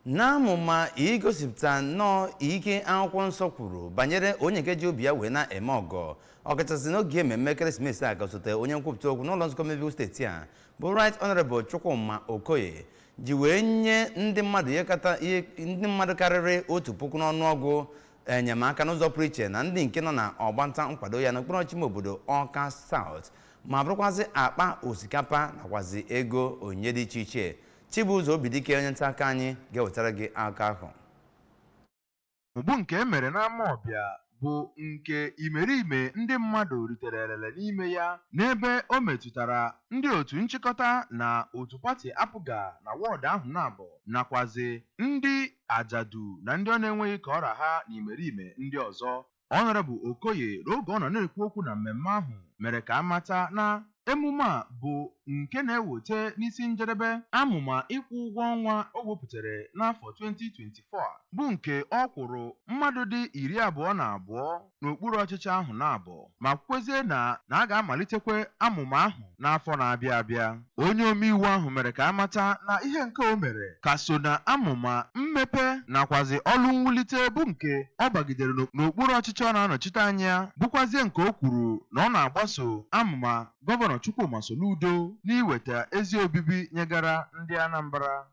N'amụma igosipụta nnọọ ike akwụkwọ nsọ kwuru banyere onye nke ji obi ya wee na-eme ọgọ, ọkachasị n'oge mmemme ekeresimesi a, ka osote onye nkwupụta okwu n'ụlọ nzukọ omebe iwu steeti a bụ Right Honorable Chukwuma Okoye ji wee nye ndị mmadụ ihe kata ihe ndị mmadụ karịrị 1000 n'ọnụọgụ enyemaka n'ụzọ pụrụ iche na ndị nke nọ na ọgbanta nkwado ya n'okpuru ọchịchị ime obodo Awka South, ma bụrụkwazị akpa osikapa nakwazi ego onyinye dị iche iche. Chibuzo Obidike, onye nta akụkọ anyị, ga-ewetara gị akụkọ ahụ. Bụ nke e mere n'Amawbịa, bụ nke imerime ndị mmadụ ritere elele n'ime ya n'ebe o metụtara ndị otu nchịkọta na otu pati APGA na wọọdụ ahụ na-abụ, nakwazi ndị ajadu na ndị ọ na-enweghị ka ọra ha na imerime ndị ọzọ. Honorable Okoye, n'oge ọ nọ na-ekwu okwu na mmemme ahụ, mere ka a mata na emume a bụ nke na-eweta n'isi njedebe amụma ịkwụ ụgwọ ọnwa o wepụtara n'afọ 2024, bụ nke ọ kwụrụ mmadụ dị 22 n'okpuru ọchịchị ahụ na-abụ, ma kwezie na a ga-amalitekwa amụma ahụ n'afọ na-abịa abịa. Onye omeiwu ahụ mere ka a mata na ihe nke o mere ka so na amụma mmepe nakwazi ọlụ mwulite, bụ nke ọ bagidere n'okpuru ọchịchị ọ na-anọchite anya, bụkwazie nke o kwuru na ọ na-agbaso amụma Gọvanọ Chukwuma Soludo n'iweta ezi obibi nyegara ndị Anambra.